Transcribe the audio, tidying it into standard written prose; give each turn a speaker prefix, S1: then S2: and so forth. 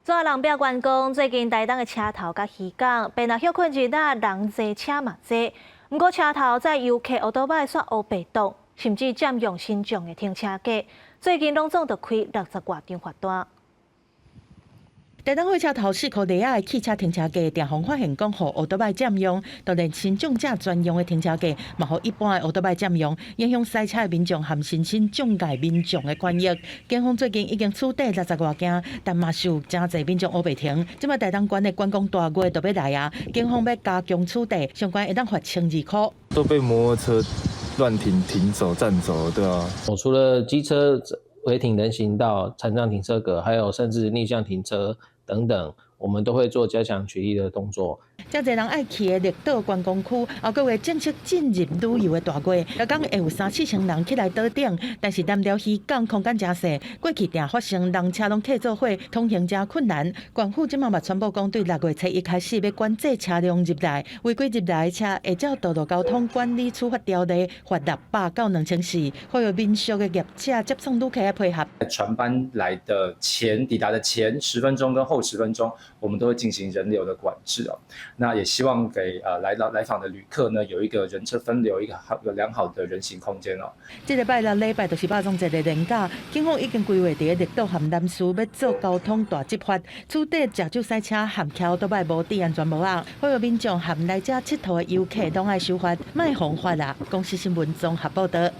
S1: 左人表員講，最近台東的車頭佮漁港，變來歇睏日仔人濟車嘛濟。毋過車頭載遊客烏多擺煞烏白擋，甚至佔用信眾的停車格。最近攏總就開六十外張罰單。
S2: 台東火車頭四箍內仔的汽車停車格，定予發現講予烏多擺佔用，就連身障者專用的停車格，嘛予一般的烏多擺佔用，影響賽車的民眾和身心障礙民眾的權益。警方最近已經取締六十外件，但嘛是有誠濟民眾烏白停。這擺台東縣的觀光大月就欲來啊，警方欲加強取締，上懸會當罰千二箍。
S3: 都被摩托車亂停、停走、佔走，對啊。
S4: 我除了機車違停人行道、殘障停車格，還有甚至逆向停車等等，我們都會做加強取締的動作。
S2: 誠濟人愛去的綠島觀光區，後個月正式進入旅遊的大月，逐工會有三四千人去來島頂，但是南寮漁港空間誠細，過去定發生人車攏客做伙，通行誠困難。縣府這馬嘛宣布講，對六月初一開始欲管制車輛入來，違規入來的車會照道路交通管理處罰條例罰600到2400，呼籲民宿的業者接送旅客愛配合。
S5: 船班來的前抵達的前十分鐘跟後十分鐘，我們都會進行人流的管制哦。那也希望給來到來訪的旅客呢，有一個人車分流，一個好良好的人行空間哦。
S2: 這個拜六禮拜就是肉粽節的連假，警方已經規劃佇綠島和南勢欲做交通大執法，取締食酒賽車和騎歐多擺無戴安全帽仔，呼籲民眾和來遮𨑨迌的遊客攏愛守法，莫予罰啦。公視新聞綜合報導。